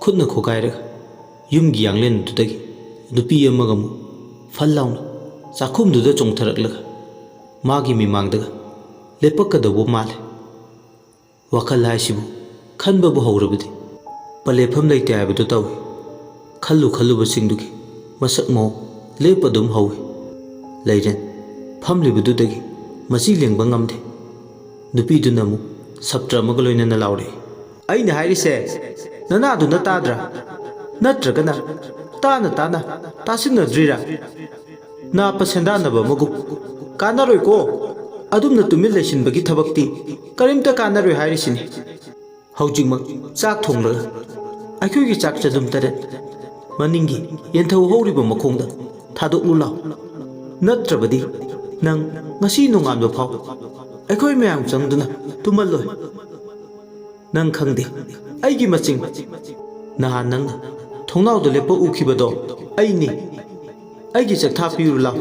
ꯈꯨꯠꯅ ꯈꯣꯒꯥꯏꯔꯒ ꯌꯨꯝꯒꯤ ꯌꯥꯡꯂꯦꯟ ꯑꯗꯨꯗꯒꯤ ꯅꯨꯄꯤ ꯑꯃꯒ ꯑꯃꯨꯛ ꯐꯜ ꯂꯥꯎꯅ ꯆꯥꯛꯈꯨꯝꯗꯨꯗ ꯆꯣꯡꯊꯔꯛꯂꯒ ꯃꯥꯒꯤ ꯃꯤꯃꯥꯡꯗꯒ ꯂꯦꯞꯄꯛꯀꯗꯧꯕ ꯃꯥꯜꯂꯦ꯫ ꯋꯥꯈꯜ ꯍꯥꯏꯁꯤꯕꯨ ꯈꯟꯕꯕꯨ ꯍꯧꯔꯕꯗꯤ ꯄꯂꯦꯐꯝ ꯂꯩꯇꯦ ꯍꯥꯏꯕꯗꯨ ꯇꯧꯏ꯫ ꯈꯜꯂꯨ ꯈꯜꯂꯨꯕꯁꯤꯡꯗꯨꯒꯤ ꯃꯁꯛ ꯃꯑꯣꯡ ꯂꯦꯞꯄ ꯑꯗꯨꯝ ꯍꯧꯏ꯫ ꯂꯩꯔꯦꯟ ꯐꯝꯂꯤꯕꯗꯨꯗꯒꯤ ꯃꯆꯤ ꯂꯦꯡꯕ ꯉꯝꯗꯦ꯫ ꯅꯨꯄꯤꯗꯨꯅ ꯑꯃꯨꯛ ꯁꯞꯇ꯭ꯔ ꯑꯃꯒ ꯂꯣꯏꯅꯅ ꯂꯥꯎꯔꯛꯏ꯫ "ꯑꯩꯅ ꯍꯥꯏꯔꯤꯁꯦ ꯅꯅꯥꯗꯨꯅ ꯇꯥꯗ꯭ꯔꯥ? ꯅꯠꯇ꯭ꯔꯒꯅ ꯇꯥꯅ ꯇꯥꯅ ꯇꯥꯁꯤꯟꯅꯗ꯭ꯔꯤꯔꯥ? ꯅꯥꯞꯄ ꯁꯦꯟꯗꯥꯟꯅꯕ ꯑꯃꯒꯨꯝ꯫ ꯀꯥꯟꯅꯔꯣꯏꯀꯣ꯫ ꯑꯗꯨꯝꯅ ꯇꯨꯃꯤꯟ ꯂꯩꯁꯤꯟꯕꯒꯤ ꯊꯕꯛꯇꯤ ꯀꯔꯤꯝꯇ ꯀꯥꯟꯅꯔꯣꯏ ꯍꯥꯏꯔꯤꯁꯤꯅꯤ꯫ ꯍꯧꯖꯤꯛꯃꯛ ꯆꯥꯛ ꯊꯣꯡꯂꯒ ꯑꯩꯈꯣꯏꯒꯤ ꯆꯥꯛ ꯆꯗꯨꯝ ꯇꯔꯦꯠ ꯃꯅꯤꯡꯒꯤ ꯌꯦꯟꯊꯧ ꯍꯧꯔꯤꯕ ꯃꯈꯣꯡꯗ ꯊꯥꯗꯣꯛꯂꯨ ꯂꯥꯎ꯫ ꯅꯠꯇ꯭ꯔꯕꯗꯤ ꯅꯪ ꯉꯁꯤ ꯅꯣꯡꯉꯥꯟꯕ ꯐꯥꯎ ꯑꯩꯈꯣꯏ ꯃꯌꯥꯝ ꯆꯪꯗꯨꯅ ꯇꯨꯝꯍꯜꯂꯣꯏ꯫ ꯅꯪ ꯈꯪꯗꯦ ꯑꯩꯒꯤ ꯃꯆꯤꯡ꯫ ꯅꯍꯥꯟ ꯅꯪꯅ ꯊꯣꯡꯅꯥꯎꯗ ꯂꯦꯞꯄ ꯎꯈꯤꯕꯗꯣ ꯑꯩꯅꯤ꯫ ꯑꯩꯒꯤ ꯆꯥꯛꯊꯥ ꯄꯤꯔꯨ ꯂꯥꯎ꯫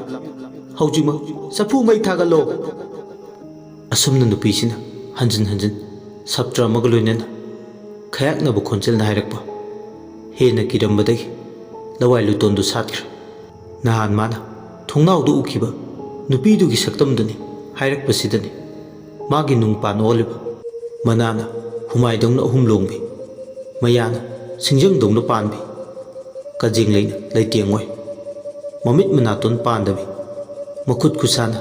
ꯍꯧꯖꯤꯛꯃꯛ ꯆꯐꯨ ꯃꯩ ꯊꯥꯒꯠꯂꯣ꯫" ꯑꯁꯨꯝꯅ ꯅꯨꯄꯤꯁꯤꯅ ꯍꯟꯖꯤꯟ ꯍꯟꯖꯤꯟ ꯁꯞꯇ꯭ꯔ ꯑꯃꯒ ꯂꯣꯏꯅꯅ ꯈꯌꯥꯛꯅꯕ ꯈꯣꯟꯖꯦꯜꯅ ꯍꯥꯏꯔꯛꯄ ꯍꯦꯟꯅ ꯀꯤꯔꯝꯕꯗꯒꯤ ꯂꯋꯥꯏ ꯂꯨꯇꯣꯟꯗꯨ ꯁꯥꯠꯈ꯭ꯔꯦ꯫ ꯅꯍꯥꯟ ꯃꯥꯅ ꯊꯣꯡꯅꯥꯎꯗ ꯎꯈꯤꯕ ꯅꯨꯄꯤꯗꯨꯒꯤ ꯁꯛꯇꯝꯗꯨꯅꯤ ꯍꯥꯏꯔꯛꯄꯁꯤꯗꯅꯤ ꯃꯥꯒꯤ ꯅꯨꯡ ꯄꯥꯟ ꯑꯣꯜꯂꯤꯕ꯫ ꯃꯅꯥꯅ ꯍꯨꯃꯥꯏꯗꯧꯅ ꯑꯍꯨꯝ ꯂꯣꯡꯕꯤ, ꯃꯌꯥꯅ ꯁꯤꯡꯖꯪꯗꯧꯅ ꯄꯥꯟꯕꯤ, ꯀꯖꯦꯡ ꯂꯩꯅ ꯂꯩꯇꯦꯡꯉꯣꯏ꯫ ꯃꯃꯤꯠ ꯃꯅꯥꯇꯣꯟ ꯄꯥꯟꯗꯕꯤ, ꯃꯈꯨꯠ ꯈꯨꯁꯥꯅ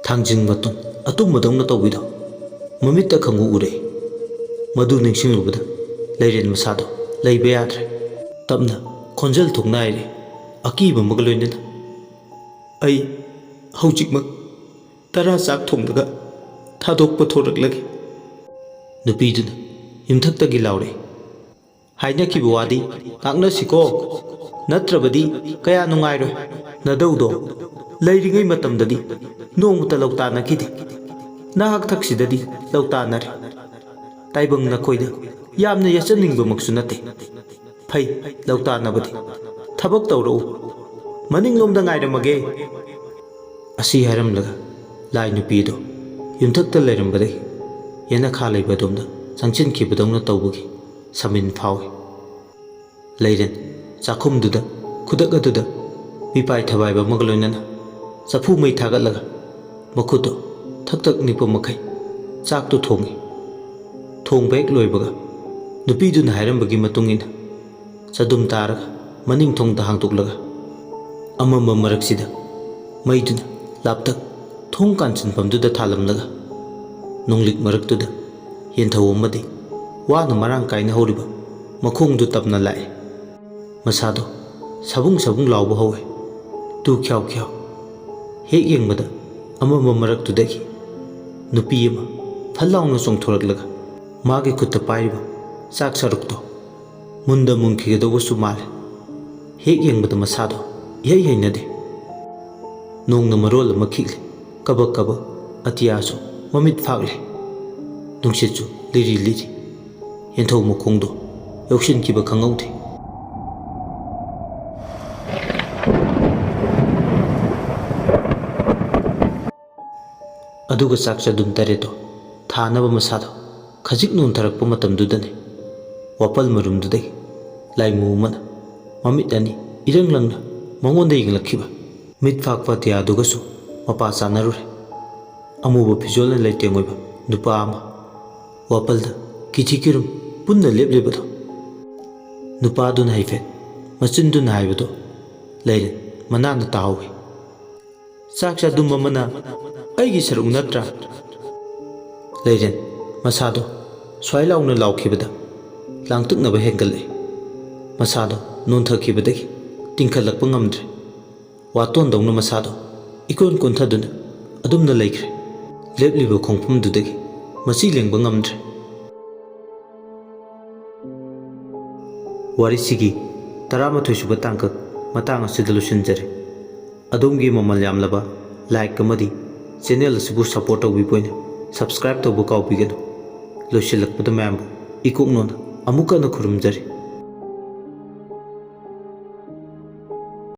ꯊꯥꯡꯖꯤꯡ ꯃꯇꯣꯟ ꯑꯇꯨꯝꯕꯗꯧꯅ ꯇꯧꯕꯤꯗꯣ ꯃꯃꯤꯠꯇ ꯈꯪꯎ ꯎꯔꯛꯏ꯫ ꯃꯗꯨ ꯅꯤꯡꯁꯤꯡꯂꯨꯕꯗ ꯂꯩꯔꯦꯟ ꯃꯁꯥꯗꯣ ꯂꯩꯕ ꯌꯥꯗ꯭ꯔꯦ꯫ ꯇꯞꯅ ꯈꯣꯟꯖꯦꯜ ꯊꯣꯛꯅ ꯍꯥꯏꯔꯦ, ꯑꯀꯤꯕ ꯑꯃꯒ ꯂꯣꯏꯅꯅ, "ꯑꯩ ꯍꯧꯖꯤꯛꯃꯛ ꯇꯔꯥ ꯆꯥꯛ ꯊꯣꯡꯂꯒ ꯊꯥꯗꯣꯛꯄ ꯊꯣꯔꯛꯂꯒꯦ꯫" ꯅꯨꯄꯤꯗꯨꯅ ꯌꯨꯝꯊꯛꯇꯒꯤ ꯂꯥꯎꯔꯛꯏ, "ꯍꯥꯏꯅꯈꯤꯕ ꯋꯥꯗꯤ ꯉꯥꯛꯅꯁꯤꯀꯣ, ꯅꯠꯇ꯭ꯔꯕꯗꯤ ꯀꯌꯥ ꯅꯨꯡꯉꯥꯏꯔꯣꯏ꯫ ꯅꯗꯧꯗꯣ ꯂꯩꯔꯤꯉꯩ ꯃꯇꯝꯗꯗꯤ ꯅꯣꯡꯃꯇ ꯂꯧꯇꯥꯅꯈꯤꯗꯦ꯫ ꯅꯍꯥꯛ ꯊꯛꯁꯤꯗꯗꯤ ꯂꯧꯇꯥꯅꯔꯦ꯫ ꯇꯥꯏꯕꯪ ꯅꯈꯣꯏꯗ ꯌꯥꯝꯅ ꯌꯦꯠꯆꯅꯤꯡꯕꯃꯛꯁꯨ ꯅꯠꯇꯦ꯫ ꯐꯩ, ꯂꯧꯇꯥꯅꯕꯗꯤ꯫ ꯊꯕꯛ ꯇꯧꯔꯛꯎ꯫ ꯃꯅꯤꯡꯂꯣꯝꯗ ꯉꯥꯏꯔꯝꯃꯒꯦ꯫" ꯑꯁꯤ ꯍꯥꯏꯔꯝꯂꯒ ꯂꯥꯏ ꯅꯨꯄꯤ ꯑꯗꯨ ꯌꯨꯝꯊꯛꯇ ꯂꯩꯔꯝꯕꯗꯒꯤ ꯌꯦꯅꯈꯥ ꯂꯩꯕ ꯑꯗꯣꯝꯗ ꯆꯪꯁꯤꯟꯈꯤꯕꯗꯧꯅ ꯇꯧꯕꯒꯤ ꯁꯃꯤꯟ ꯐꯥꯎꯏ꯫ ꯂꯩꯔꯦꯟ ꯆꯥꯛꯈꯨꯝꯗꯨꯗ ꯈꯨꯗꯛ ꯑꯗꯨꯗ ꯃꯤꯄꯥꯏ ꯊꯕꯥꯏꯕ ꯑꯃꯒ ꯂꯣꯏꯅꯅ ꯆꯐꯨ ꯃꯩ ꯊꯥꯒꯠꯂꯒ ꯃꯈꯨꯠꯇꯨ ꯊꯛ ꯊꯛ ꯅꯤꯛꯄ ꯃꯈꯩ ꯆꯥꯛꯇꯨ ꯊꯣꯡꯏ꯫ ꯊꯣꯡꯕ ꯍꯦꯛ ꯂꯣꯏꯕꯒ ꯅꯨꯄꯤꯗꯨꯅ ꯍꯥꯏꯔꯝꯕꯒꯤ ꯃꯇꯨꯡ ꯏꯟꯅ ꯆꯗꯨꯝ ꯇꯥꯔꯒ ꯃꯅꯤꯡ ꯊꯣꯡꯗ ꯍꯥꯡꯗꯣꯛꯂꯒ ꯑꯃꯝꯕ ꯃꯔꯛꯁꯤꯗ ꯃꯩꯗꯨꯅ ꯂꯥꯞꯇꯛ ꯊꯣꯡ ꯀꯥꯟꯁꯤꯟꯐꯝꯗꯨꯗ ꯊꯥꯜꯂꯝꯂꯒ ꯅꯣꯡꯂꯤꯛ ꯃꯔꯛꯇꯨꯗ ꯌꯦꯟꯊꯧ ꯑꯃꯗꯤ ꯋꯥꯅ ꯃꯔꯥꯡ ꯀꯥꯏꯅ ꯍꯧꯔꯤꯕ ꯃꯈꯣꯡꯗꯨ ꯇꯞꯅ ꯂꯥꯛꯏ꯫ ꯃꯁꯥꯗꯣ ꯁꯕꯨꯡ ꯁꯕꯨꯡ ꯂꯥꯎꯕ ꯍꯧꯋꯦ꯫ ꯇꯨ ꯈ꯭ꯌꯥꯎ ꯈ꯭ꯌꯥꯎ꯫ ꯍꯦꯛ ꯌꯦꯡꯕꯗ ꯑꯃꯝꯕ ꯃꯔꯛꯇꯨꯗꯒꯤ ꯅꯨꯄꯤ ꯑꯃ ꯐꯠ ꯂꯥꯎꯅ ꯆꯣꯡꯊꯣꯔꯛꯂꯒ ꯃꯥꯒꯤ ꯈꯨꯠꯇ ꯄꯥꯏꯔꯤꯕ ꯆꯥꯛ ꯁꯔꯨꯛꯇꯣ ꯃꯨꯟꯗ ꯃꯨꯟꯈꯤꯒꯗꯧꯕꯁꯨ ꯃꯥꯜꯂꯦ꯫ ꯍꯦꯛ ꯌꯦꯡꯕꯗ ꯃꯁꯥꯗꯣ ꯏꯍꯩ ꯍꯩꯅꯗꯦ꯫ ꯅꯣꯡꯅ ꯃꯔꯣꯜ ꯑꯃ ꯈꯤꯛꯂꯤ, ꯀꯕꯛ ꯀꯕꯛ ꯑꯇꯤꯌꯥꯁꯨ ꯃꯃꯤꯠ ꯐꯥꯛꯂꯦ꯫ ꯅꯨꯡꯁꯤꯠꯁꯨ ꯂꯤꯔꯤ ꯂꯤꯔꯤ꯫ ꯌꯦꯟꯊꯧ ꯃꯈꯣꯡꯗꯣ ꯌꯧꯁꯤꯟꯈꯤꯕ ꯈꯪꯍꯧꯗꯦ꯫ ꯑꯗꯨꯒ ꯆꯥꯛ ꯆꯗꯨꯝ ꯇꯔꯦꯠꯇꯣ ꯊꯥꯅꯕ ꯃꯁꯥꯗꯣ ꯈꯖꯤꯛ ꯅꯣꯟꯊꯔꯛꯄ ꯃꯇꯝꯗꯨꯗꯅꯤ ꯋꯥꯄꯜ ꯃꯔꯨꯝꯗꯨꯗꯒꯤ ꯂꯥꯏꯃꯨ ꯑꯃꯅ ꯃꯃꯤꯠ ꯑꯅꯤ ꯏꯔꯪ ꯂꯪꯅ ꯃꯉꯣꯟꯗ ꯌꯦꯡꯂꯛꯈꯤꯕ꯫ ꯃꯤꯠ ꯐꯥꯛꯄ ꯑꯇꯤꯌꯥꯗꯨꯒꯁꯨ ꯃꯄꯥ ꯆꯥꯅꯔꯨꯔꯦ꯫ ꯑꯃꯨꯕ ꯐꯤꯖꯣꯜꯅ ꯂꯩꯇꯦꯡ ꯑꯣꯏꯕ ꯅꯨꯄꯥ ꯑꯃ ꯋꯥꯄꯜꯗ ꯀꯤꯊꯤ ꯀꯤꯔꯨꯝ ꯄꯨꯟꯅ ꯂꯦꯞꯂꯤꯕꯗꯣ꯫ ꯅꯨꯄꯥꯗꯨꯅ ꯍꯥꯏꯐꯦꯠ ꯃꯆꯤꯟꯗꯨꯅ ꯍꯥꯏꯕꯗꯣ ꯂꯩꯔꯦ ꯃꯅꯥꯅ ꯇꯥꯍꯧꯏ꯫ ꯆꯥꯛ ꯆꯥꯗꯨꯝ ꯑꯃꯅ "ꯑꯩꯒꯤ ꯁꯔꯨꯛ ꯅꯠꯇ꯭ꯔꯥ?" ꯂꯩꯔꯦꯟ ꯃꯁꯥꯗꯣ ꯁ꯭ꯋꯥꯏ ꯂꯥꯎꯅ ꯂꯥꯎꯈꯤꯕꯗ ꯂꯥꯡꯇꯛꯅꯕ ꯍꯦꯟꯒꯠꯂꯛꯏ꯫ ꯃꯁꯥꯗꯣ ꯅꯣꯟꯊꯈꯤꯕꯗꯒꯤ ꯇꯤꯡꯈꯠꯂꯛꯄ ꯉꯝꯗ꯭ꯔꯦ꯫ ꯋꯥꯇꯣꯟꯗꯧꯅ ꯃꯁꯥꯗꯣ ꯏꯀꯣꯟ ꯀꯣꯟꯊꯗꯨꯅ ꯑꯗꯨꯝꯅ ꯂꯩꯈ꯭ꯔꯦ꯫ ꯂꯦꯞꯂꯤꯕ ꯈꯣꯡꯐꯝꯗꯨꯗꯒꯤ ꯃꯆꯤ ꯂꯦꯡꯕ ꯉꯝꯗ꯭ꯔꯦ꯫ ꯋꯥꯔꯤꯁꯤꯒꯤ ꯇꯔꯥꯃꯥꯊꯣꯏ ꯁꯨꯕ ꯇꯥꯡꯀꯛ ꯃꯇꯥꯡ ꯑꯁꯤꯗ ꯂꯣꯏꯁꯤꯟꯖꯔꯦ꯫ ꯑꯗꯣꯝꯒꯤ ꯃꯃꯜ ꯌꯥꯝꯂꯕ like ꯑꯃꯗꯤ channel ꯑꯁꯤꯕꯨ support ꯇꯧꯕꯤꯕ ꯑꯣꯏꯅ subscribe ꯇꯧꯕ ꯀꯥꯎꯕꯤꯒꯅꯨ꯫ ꯂꯣꯏꯁꯤꯜꯂꯛꯄꯗ ꯃꯌꯥꯝꯕꯨ ꯏꯀꯣꯛꯅꯣꯅ ꯑꯃꯨꯛ ꯍꯟꯅ ꯈꯨꯔꯨꯝꯖꯔꯤ꯫